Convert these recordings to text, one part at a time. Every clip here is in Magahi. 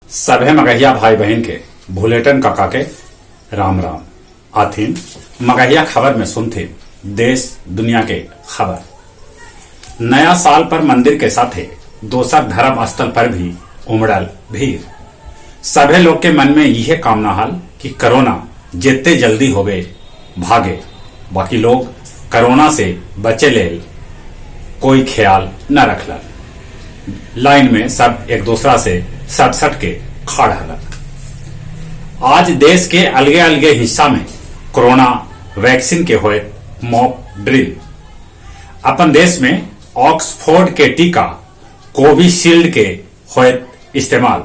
सभे मगहिया भाई बहिन के भुलेटन काका के राम राम। आथिन मगहिया खबर में सुनथिन देश दुनिया के खबर। नया साल पर मंदिर के साथे दोसर धर्म स्थल पर भी उमड़ल भीड़। सभे लोग के मन में इहे कामना हल कि कोरोना जेते जल्दी होवे भागे, बाकी लोग कोरोना से बचे लेल कोई ख्याल न रखलन। लाइन में सब एक दूसरा से सट सट के खड़ हलन। आज देश के अलगे अलगे हिस्सा में कोरोना वैक्सीन के होए मॉक ड्रिल। अपन देश में ऑक्सफोर्ड के टीका कोविशील्ड के होए इस्तेमाल,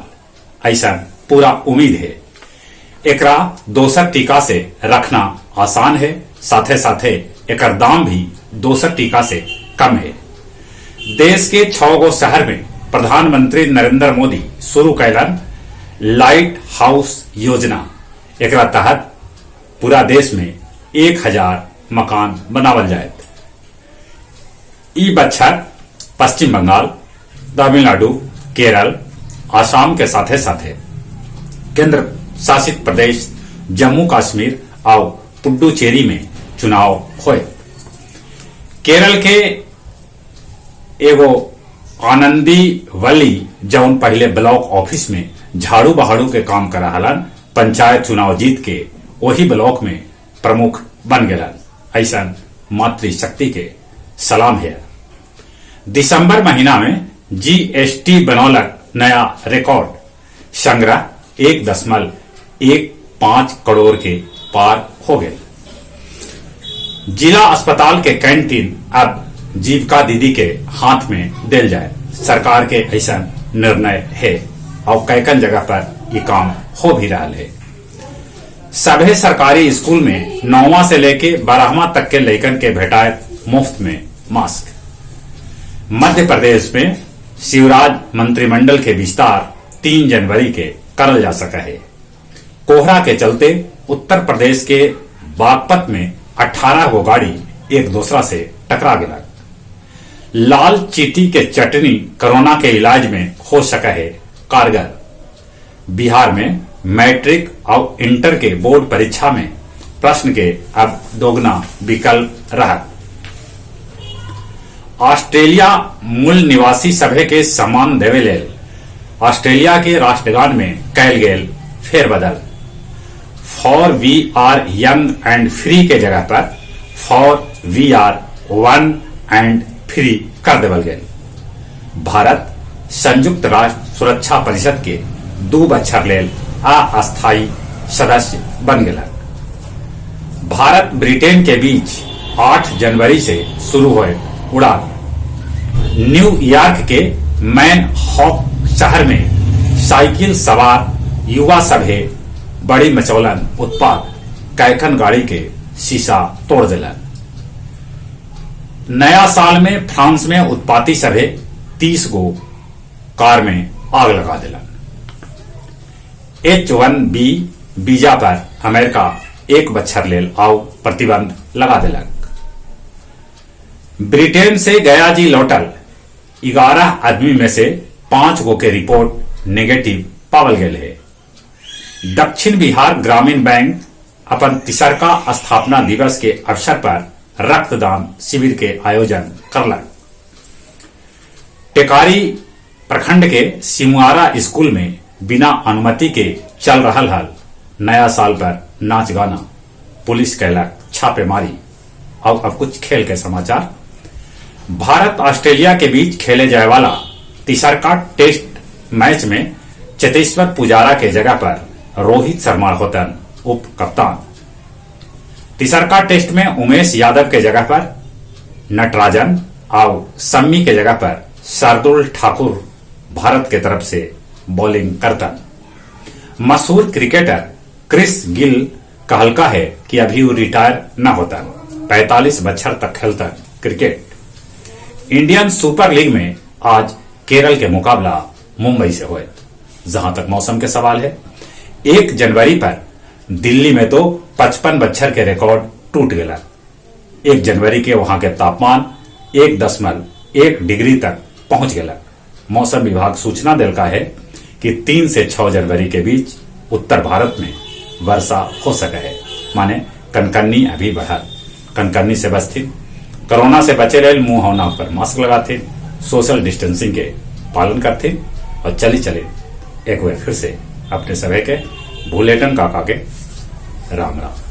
ऐसा पूरा उम्मीद है। एकरा दोसर टीका से रखना आसान है, साथे साथे एकर दाम भी दोसर टीका से कम है। देश के 6 गो शहर में प्रधानमंत्री नरेंद्र मोदी शुरू कैलन लाइट हाउस योजना। एकरा तहत पूरा देश में 1000 मकान बनावल जायत। ई बच्छर पश्चिम बंगाल, तमिलनाडु, केरल, आसाम के साथे साथे केंद्र शासित प्रदेश जम्मू कश्मीर और पुडुचेरी में चुनाव होए। केरल के एगो आनंदी वली जौन पहले ब्लॉक ऑफिस में झाड़ू बहाड़ू के काम करा हलन, पंचायत चुनाव जीत के वही ब्लॉक में प्रमुख बन गेलन। ऐसा मातृशक्ति के सलाम है। दिसंबर महीना में जीएसटी बनौलक नया रिकॉर्ड, संग्रह 1.15 करोड़ के पार हो गए। जिला अस्पताल के कैंटीन अब जीविका दीदी के हाथ में दिल जाए, सरकार के ऐसा निर्णय है और कैकन जगह पर ये काम हो भी रहा है। सभे सरकारी स्कूल में 9वां से लेके 12वां तक के लइकन के भेटाए मुफ्त में मास्क। मध्य प्रदेश में शिवराज मंत्रिमंडल के विस्तार 3 जनवरी के करल जा सका है। कोहरा के चलते उत्तर प्रदेश के बागपत में 18 गो गाड़ी एक दूसरा से टकरा गया। लाल चीटी के चटनी कोरोना के इलाज में हो सका है कारगर। बिहार में मैट्रिक और इंटर के बोर्ड परीक्षा में प्रश्न के अब दोगुना विकल्प रहा। ऑस्ट्रेलिया मूल निवासी सभे के सम्मान देवे लेल ऑस्ट्रेलिया के राष्ट्रगान में कैल गेल फेरबदल। For we are young and free के जगह पर for we are one and free कर देवल गेल। भारत संयुक्त राष्ट्र सुरक्षा परिषद के 2 बच्छर लेल अस्थायी सदस्य बन गेलक। भारत ब्रिटेन के बीच 8 जनवरी से शुरू हुए उड़ान। न्यूयॉर्क के मैन हॉक शहर में साइकिल सवार युवा सभे बड़ी मचौलन उत्पाद, कैकन गाड़ी के शीशा तोड़ दिलन। नया साल में फ्रांस में उत्पाती सभे 30 गो कार में आग लगा दिलन। H-1B visa पर अमेरिका 1 बच्छर लेल आउ प्रतिबंध लगा दिलक। ब्रिटेन से गया जी लौटल 11 आदमी में से 5 गो के रिपोर्ट नेगेटिव पावल गए है। दक्षिण बिहार ग्रामीण बैंक अपन 3रा स्थापना दिवस के अवसर पर रक्तदान शिविर के आयोजन करलक। टेकारी प्रखंड के सिमुआरा स्कूल में बिना अनुमति के चल रहा हल नया साल पर नाच गाना, पुलिस कैलक छापेमारी। और अब कुछ खेल के समाचार। भारत ऑस्ट्रेलिया के बीच खेले जाए वाला 3रा टेस्ट मैच में चेतेश्वर पुजारा के जगह पर रोहित शर्मा होतन उप कप्तान। 3रा टेस्ट में उमेश यादव के जगह पर नटराजन और सम्मी के जगह पर शार्दुल ठाकुर भारत के तरफ से बॉलिंग करतन। मशहूर क्रिकेटर क्रिस गिल कहलका है कि अभी वो रिटायर न होता, 45 बच्छर तक खेलता क्रिकेट। इंडियन सुपर लीग में आज केरल के मुकाबला मुंबई से हुए। जहां तक मौसम के सवाल है, 1 जनवरी पर दिल्ली में तो 55 बच्छर के रिकॉर्ड टूट गया। 1 जनवरी के वहां के तापमान 1.1 डिग्री तक पहुंच गया। मौसम विभाग सूचना दिलका है कि 3 से 6 जनवरी के बीच उत्तर भारत में वर्षा हो सके है, माने कनकन्नी अभी बढ़त। कनकन्नी से बचथिन, कोरोना से बचे रहे मुंह और नाक पर मास्क लगाथिन, सोशल डिस्टेंसिंग के पालन करथिन और चली चले एक बार फिर से अपने सभी के भूलेटन काका के राम राम।